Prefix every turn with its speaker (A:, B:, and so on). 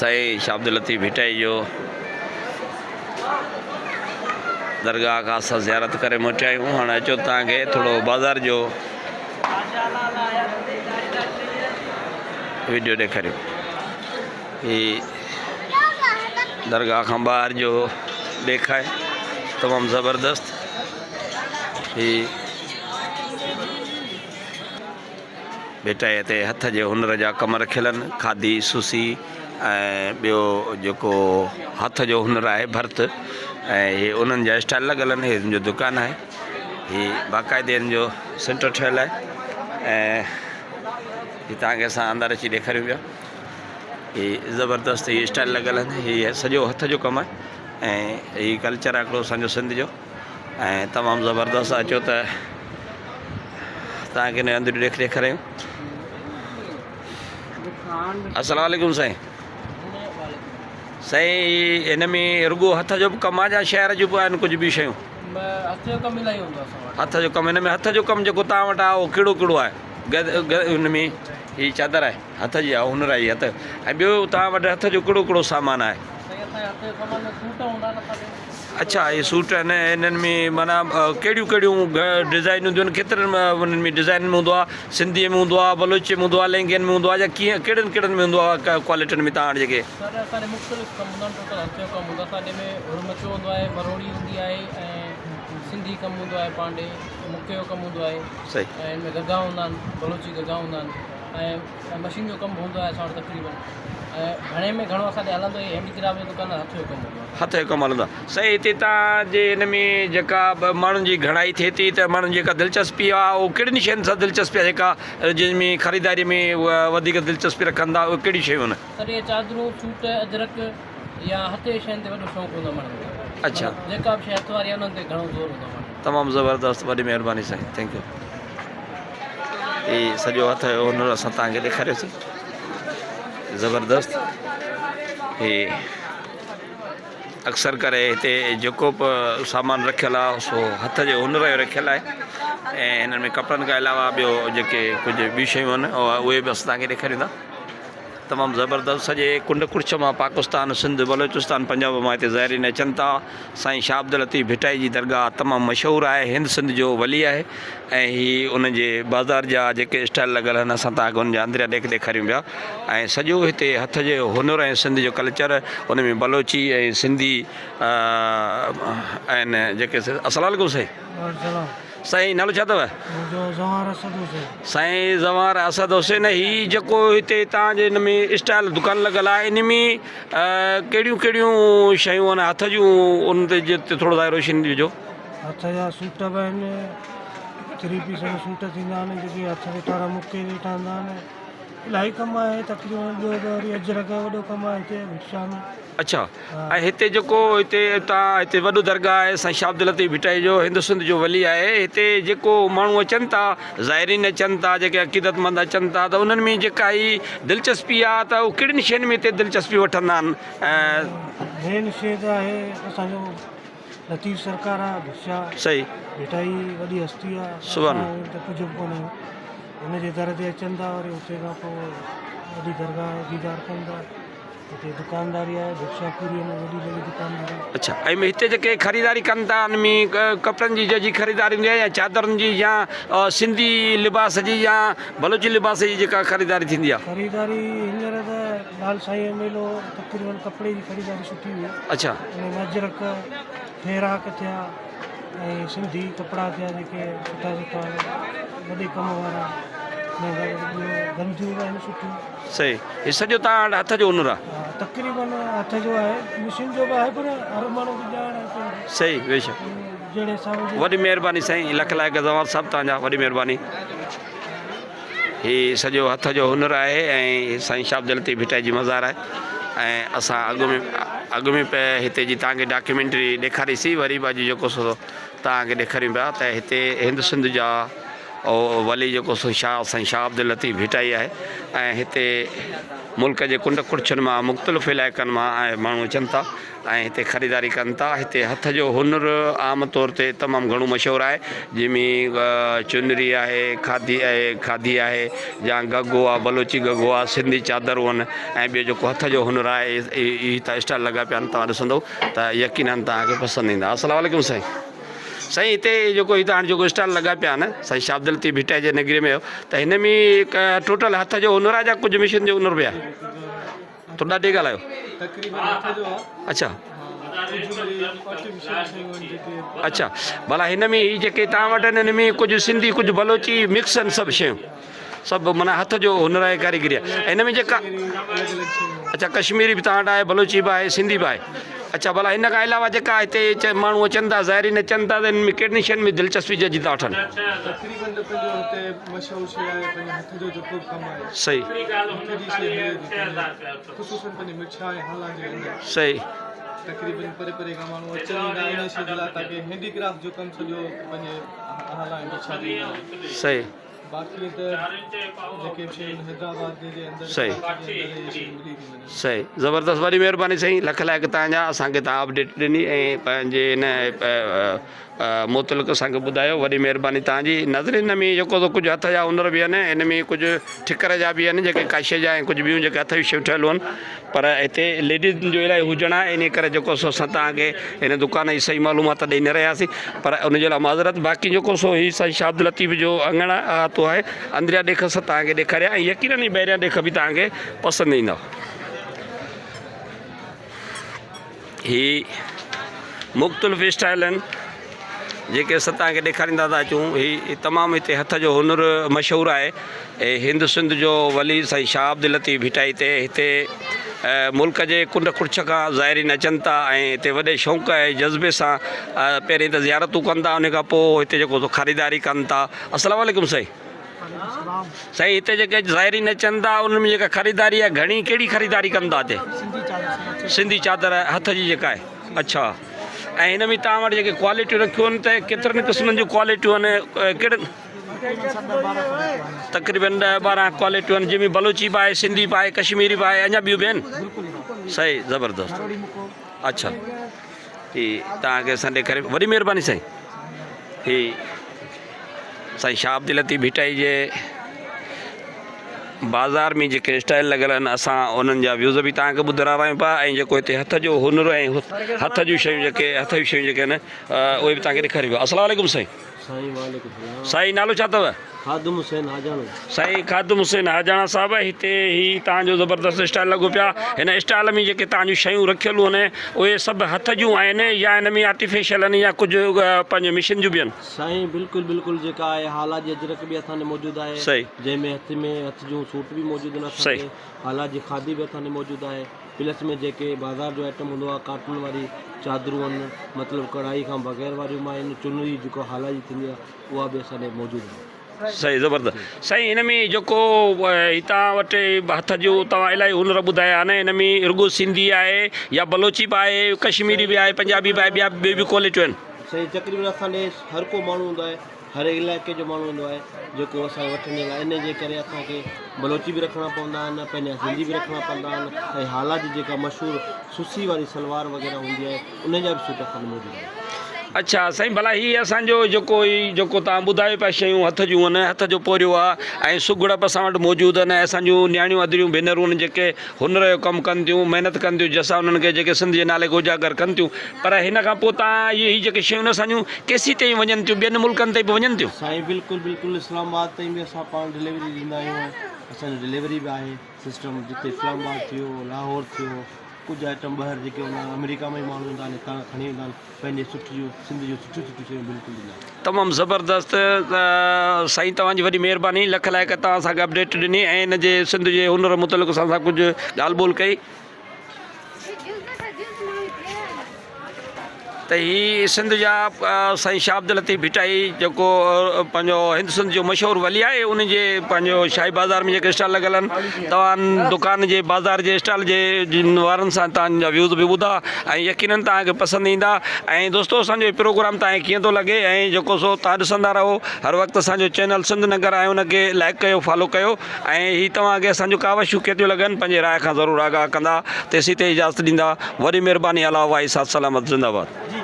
A: سائين شاھ عبداللطيف ڀٽائي جو درگاھ کان اسان زيارت ڪري موٽيا آهيون هاڻي اچو توهان کي ٿورو بازار جو ويڊيو ڏيکاريون هي درگاھ کان ٻاهر جو ڏيک آهي تمام زبردست هي ڀٽائيء تي هٿ جي هنر جا ڪم رکيل آهن. کاڌي، سوسي ۽ ٻيو جيڪو هٿ جو هنر آهي ڀرت ۽ هي انهن جا اسٽال لڳل آهن. هي هن جو دڪان آهي. هي باقاعدي هن جو سينٽر ٺهيل آهي ۽ هي توهان کي اسان اندر اچي ڏيکاريون پيا. هي زبردست هي اسٽال لڳل آهن. هي سڄو هٿ جو ڪم آهي ۽ هي ڪلچر آهي هڪڙو اسان جو سنڌ جو. ۽ تمام زبردست اچو ته توهان کي هن اندر ڏيک ڏيکاريون. السلام عليڪم سائين سائين هن ۾ رڳو هٿ جو به ڪم آهي يا شهر جون به آهن ڪجهه ٻيون شيون؟
B: هٿ جو ڪم الاهي هوندو آهي اسان وٽ.
A: هٿ جو ڪم هن ۾ هٿ جو ڪم جيڪو توهان وٽ آهي اهو ڪهڙو ڪهڙو آهي؟ هن ۾ هي چادر آهي هٿ جي آهي هنر آهي هٿ ۽ ٻيو توهان وٽ هٿ جو ڪهڙو ڪهڙو سامان آهي؟
B: سائين اسان جي هٿ جو سامان ۾ سوٽ هوندا آهن اسان جي.
A: اڇا اهي سوٽ آهن انهن ۾ معنيٰ ڪهڙيون ڪهڙيون ڊزائنون هونديون آهن ڪيترن انهن ۾ ڊزائنن ۾ هوندو آهي سنڌيء ۾ هوندو آهي بلوچيء ۾ هوندو آهي لهنگين ۾ هوندو آهي يا ڪيئن ڪهڙن ڪهڙن ۾ هوندو آهي ڪوالٽين ۾ توهان وٽ جيڪي.
B: سر اسان ڏي مختلف ڪم هوندا آهن ٽوٽل هٿ جو ڪم هوندو آهي اسان ڏي ۾ هرمچو هوندو آهي مروڙي هوندي آهي ۽ سنڌي ڪم هوندو آهي پاڻ ڏي مڪي جو ڪم هوندو آهي
A: صحيح
B: ۽ ان ۾ گگا هوندا آهن بلوچي گگا هوندا آهن ۽ مشين جو ڪم به هوندو آهي اسان وٽ تقريبن ۽ گهڻي ۾ گهڻو اسان ڏي هلندو هي هينڊي ڪرافٽ جو دڪان آهي هٿ جو ڪم هوندو آهي.
A: هٿ جو ڪم هلندو آهي. سائين هتي توهان جي هن ۾ جيڪا به ماڻهن جي گهڻائي ٿئي ٿي ته ماڻهن جي جيڪا دلچسپي آهي اهو ڪهڙين شين سان دلچسپي آهي جيڪا جن ۾ خريداري ۾ وڌيڪ دلچسپي رکن ٿا اهي ڪهڙيون شيون آهن؟
B: سر اهي چادرون، سوٽ، اجرڪ يا هٿ جي شين تي وڏو شوق هوندو آهي ماڻهن کي.
A: اڇا.
B: جيڪا به شي هٿ واري آهي انهن تي گهڻو زور هوندو آهي ماڻهن جو.
A: تمام زبردست وڏي مهرباني سائين thank you. هي سڄو هٿ جو هنر اسان توهان کي ڏيکاريوسين زبردست هي اڪثر ڪري هتي جيڪو به سامان رکيل آهي سو هٿ جي هنر جو رکيل آهي ۽ هنن ۾ ڪپڙن کان علاوه ٻيو جيڪي ڪجهه ٻيون شيون آهن اهي به اسان توهان کي ڏيکاريون ٿا تمام زبردست سڄي ڪنڊ ڪڙڇ مان پاڪستان سنڌ بلوچستان پنجاب مان هتي زائرين اچن ٿا سائين شاهه عبداللطيف ڀٽائي جي درگاهه تمام مشهور آهي هند سنڌ جو ولي آهي ۽ هي ان جي بازار جا جيڪي اسٽال لڳل آهن اسان توهان کي ان جا اندريان ڏيک ڏيکاريون پيا ۽ سڄو هتي هٿ جو هنر ۽ سنڌ جو ڪلچر ان ۾ بلوچي ۽ سنڌي آهن جيڪي السلام عليڪم سائين سائين نالو ڇا اٿو؟
C: منهنجو زوار اسد حسين.
A: سائين زوار اسد حسين هي جيڪو هتي توهان جي هن ۾ اسٽال دڪان لڳل آهي ان ۾ ڪهڙيون ڪهڙيون شيون آهن هٿ جون ان تي جي ٿورو ظاهر روشني ڏجو.
C: هٿ جا سوٽ به آهن ٿري پيس ۾ سوٽ ٿيندا آهن جيڪي هٿ تي ٺارا مڪي تي ٺهندا آهن الاهي ڪم آهي تقريبن ٻيو ته وري اجرڪ جو وڏو ڪم آهي هتي ڀٽ شاهه ۾.
A: اڇا ۽ هتي جيڪو هتي تان هتي وڏو درگاهه آهي سائين شاهه عبداللطيف ڀٽائي جو هند سنڌ جو ولي آهي هتي جيڪو ماڻهو اچن ٿا زائرين اچن ٿا جيڪي عقيدت مند اچن ٿا ته انهن ۾ جيڪا هي دلچسپي آهي ته هو ڪهڙين شين ۾ هتي دلچسپي وٺندا آهن ۽
C: مين شي ته آهي اسان جو لطيف سرڪار آهي ڀٽ شاهه
A: صحيح
C: ڀٽائي وڏي هستي آهي
A: سبحان
C: اسان ته ڪجهه به ڪونه آهيون هن جي در تي اچن ٿا وري اتي کان پوء وڏي درگاهه جو ديدار ڪن ٿا هتي دڪانداري آهي ڀڪشا پوريء ۾ وڏي وڏي دڪانداري.
A: اڇا ۽ هتي جيڪي خريداري ڪن ٿا ان ۾ ڪپڙن جي جي خريداري هوندي آهي يا چادرن جي يا سنڌي لباس جي يا بلوچي لباس جي جيڪا خريداري ٿيندي آهي.
C: خريداري هينئر ته لال سائين جو ميلو تقريبن ڪپڙي جي خريداري سٺي هئي.
A: اڇا.
C: ان ۾ اجرڪ فيراڪ ٿيا ۽ سنڌي ڪپڙا ٿيا جيڪي سٺا سٺا وڏي ڪم وارا گنديون به آهن سٺيون.
A: صحيح هي سڄو توهان وٽ هٿ جو هنر آ.
C: ها تقريبن هٿ جو آهي مشين جو به آهي پر هر ماڻهو کي ڄاڻ آهي پنهنجي.
A: صحيح بيشڪ.
C: جهڙي حساب جي.
A: وڏي مهرباني سائين لک لائق زوار صاحب توهان جا وڏي مهرباني. هي سڄو هٿ جو هنر آهي ۽ سائين شاهه عبداللطيف ڀٽائي جي مزار آهي ۽ اسان اڳ ۾ اڳ ۾ پي هتي جي توهان کي ڊاڪيومينٽري ڏيکاري سي وري به اڄ جيڪو سو توهان کي ڏيکاريون پيا ته هتي هند سنڌ جا ولي جيڪو سو شاهه سائين شاهه عبداللطيف ڀٽائي آهي ۽ هتي ملڪ جي ڪنڊ ڪڙڇن مان مختلف علائقن مان ماڻهو اچن ٿا ۽ هتي خريداري ڪن ٿا. هتي هٿ جو هنر عام طور تي تمام گهڻو مشهور آهي جنهن ۾ چنري آهي، کاڌي آهي، کاڌي آهي يا گگو آهي، بلوچي گگو آهي، سنڌي چادرون آهن ۽ ٻيو جيڪو هٿ جو هنر آهي اهي هتان اسٽال لڳا پيا آهن توهان ڏسندو ته يقينن توهان کي پسند ايندا. السلام عليڪم سائين. سائين هتي جيڪو هتان هاڻي جيڪو اسٽال لڳا پيا آهن سائين شاهه عبداللطيف ڀٽائي جي نگري ۾ ته هن ۾ ٽوٽل هٿ جو هنر آهي يا ڪجهه مشين جو هنر به آهي؟ ٿورو ڏاڍي ڳالهايو. اڇا اڇا ڀلا هن ۾ هي جيڪي توهان وٽ آهن هن ۾ ڪجهه سنڌي ڪجهه بلوچي مڪس آهن سڀ شيون سڀ معنيٰ هٿ جو هنر آهي ڪاريگري آهي هن ۾ جيڪا اڇا ڪشميري به توهان وٽ آهي بلوچي به آهي سنڌي به آهي اڇا ڀلا هن کان علاوه جيڪا هتي ماڻهو اچن ٿا زائرين اچن ٿا ته هن ۾ ڪهڙين شين ۾ دلچسپي جي ٿا وٺن صحيح صحيح صحيح صحيح صحيح زبردست وڏي مهرباني سائين لک لائق توهان جا اسان کي توهان اپڊيٽ ڏني ۽ پنهنجي هن متعلق اسان کي ٻڌايو وڏي مهرباني توهان جي ناظرين هن ۾ جيڪو سو ڪجهه هٿ جا هنر به آهن هن ۾ ڪجهه ٺڪر جا به آهن جيڪي ڪاشي جا ۽ ڪجهه ٻيون جيڪي هٿ جون شيون ٺهيل هئن پر هتي ليڊيز جو الاهي هجڻ آهي انهي ڪري جيڪو سو اسان توهان کي هن دڪان جي صحيح معلومات ڏئي نه رهياسين پر ان جي لاء معذرت باقي جيڪو سو هي سائين شاهه عبداللطيف جو اڱڻ احاطو آهي اندريان ڏيک اسان توهان کي ڏيکاريا ۽ يقينن هي ٻاهريان ڏيک به توهان کي پسند ايندا. هي مختلف اسٽائل آهن جيڪي اسان توهان کي ڏيکاريندا ٿا اچون هي تمام هتي هٿ جو هنر مشهور آهي ۽ هند سنڌ جو ولي سائين شاهه عبداللطيف ڀٽائي تي هتي ملڪ جي ڪنڊ ڪڙڇ کان زائرين اچن ٿا ۽ هتي وڏي شوق ۽ جذبي سان پهرين ته زيارتون ڪن ٿا ان کان پوء هتي جيڪو خريداري ڪن ٿا السلام عليڪم سائين سائين هتي جيڪي زائرين اچن ٿا انهن ۾ جيڪا خريداري آهي گهڻي ڪهڙي خريداري ڪن ٿا هتي؟ سنڌي چادر هٿ جي جيڪا آهي اڇا ۽ هن ۾ توهان وٽ جيڪي ڪوالٽيون رکيون آهن ته ڪيترن قسمن جون ڪوالٽيون آهن ڪهڙن تقريبن ڏهه 12 ڪوالٽيون آهن جنهن ۾ بلوچي به آهي سنڌي به آهي ڪشميري به آهي اڃا ٻيون به آهن صحيح زبردست اڇا هي توهان کي اسان ڏيکاري وڏي مهرباني سائين هي سائين شاهه عبداللطيف ڀٽائي جي بازار ۾ جيڪي اسٽائل لڳل آهن اسان انهن جا ويوز به توهان کي ٻڌرا آهيون پيا ۽ جيڪو هتي هٿ جو هنر ۽ هٿ جون شيون جيڪي هٿ جون شيون جيڪي آهن اهي به توهان کي ڏيکاريون پيا السلام عليڪم سائين
D: سائين وعليڪم السلام
A: سائين نالو ڇا اٿو؟
D: خادم حسين حاجاڻو.
A: سائين خادم حسين حاجاڻا صاحب هتي هي توهان جو زبردست اسٽال لڳو پيو آهي هن اسٽال ۾ جيڪي توهان جون شيون رکيل هن اهي سڀ هٿ جون آهن يا هن ۾ آرٽيفيشل آهن يا ڪجهه پنهنجو مشين جون به آهن.
D: سائين بلڪل بلڪل جيڪا آهي هالا جي اجرڪ به اسان ڏي موجود آهي
A: صحيح.
D: جنهن ۾ هٿ ۾ هٿ جون سوٽ به موجود آهن اسان
A: صحيح.
D: ڏي هالا جي کاڌي به اسان ڏي موجود آهي پلس ۾ جيڪي بازار جو آئٽم هوندو آهي ڪاٽن واري چادرون آهن مطلب ڪڙهائي کان بغير واريون به آهن چنري جيڪو هالا جي ٿيندي آهي اها به اسان ڏي موجود آهي.
A: صحيح زبردست سائين هن ۾ جيڪو هتان وٽ هٿ جو توهان الاهي هنر ٻڌايا آهن هن ۾ رڳو سنڌي آهي يا بلوچي به آهي ڪشميري به آهي پنجابي به آهي ٻيا ٻيون به ڪوالٽيون آهن.
D: سائين تقريبن اسان ڏي هر ڪو ماڻهو ايندو آهي هر علائقي جو ماڻهو ايندو آهي جيڪو اسان کي وٺڻ جي لاء ان جي ڪري اسان کي بلوچي به رکڻا پوندا آهن پنهنجا سنڌي به رکڻا پوندا آهن ۽ هالا جي جيڪا مشهور سسي واري سلوار وغيره هوندي آهي ان جا به سوٽ اسان وٽ موجود آهن.
A: اڇا سائين ڀلا هي اسان جو جيڪو هي جيڪو توهان ٻڌايو پيا شيون هٿ جون آهن هٿ جو پورهيو آهي ۽ سگهڙ به اسان وٽ موجود آهن ۽ اسان جون نياڻيون ادريون ڀينرون آهن جيڪي هنر جو ڪم ڪن ٿيون محنت ڪن ٿيون جنهن سان انهن کي جيڪي سنڌ جي نالي کي اجاگر ڪن ٿيون پر هن کان پوء توهان اهي هي جيڪي شيون آهن اسان جون ڪيسين تائين وڃن ٿيون ٻين ملڪن تائين به وڃن ٿيون؟
D: سائين بلڪل بلڪل اسلام آباد تائين به اسان پاڻ ڊليوري ڏيندا آهيون اسان جو ڊليوري به آهي سسٽم جتي اسلام آباد ٿيو لاهور ٿيو ڪجهه آئٽم ٻاهر جيڪي هوندا آهن آمريڪا ۾ ماڻهو ايندا آهن هتان کان کڻي ويندا آهن پنهنجي سٺ جون سنڌ جون سٺيون سٺيون شيون بلڪل ڏيندا آهن.
A: تمام زبردست سائين توهان جي وڏي مهرباني لک لائق توهان اسان کي اپڊيٽ ڏني ۽ ان جي سنڌ جي هنر متعلق اسان سان ڪجهه ڳالهه ٻولهه ڪئي. ته هي سنڌ جا سائين شاهه عبداللطيف ڀٽائي جيڪو پنهنجو هند سنڌ جو مشهور ولي آهي ان جي پنهنجو شاهي بازار ۾ جيڪي اسٽال لڳل آهن توهان دڪان جي بازار جي اسٽال جي وارن سان توهان جا ويوز به ٻڌا ۽ يقينن توهان کي پسند ايندا ۽ دوستو اسان جو پروگرام توهان کي ڪيئن ٿو لڳي ۽ جيڪو سو توهان ڏسندا رهو هر وقت اسان جو چينل سنڌ نگر آهي ان کي لائڪ ڪيو فالو ڪيو ۽ هي توهان کي اسان جون ڪاوشون ڪيتريون لڳن پنهنجي راء کان ضرور آگاهه ڪندا تيسين تائين اجازت ڏيندا وڏي مهرباني الله واهي ساٿ سلامت زنده باد.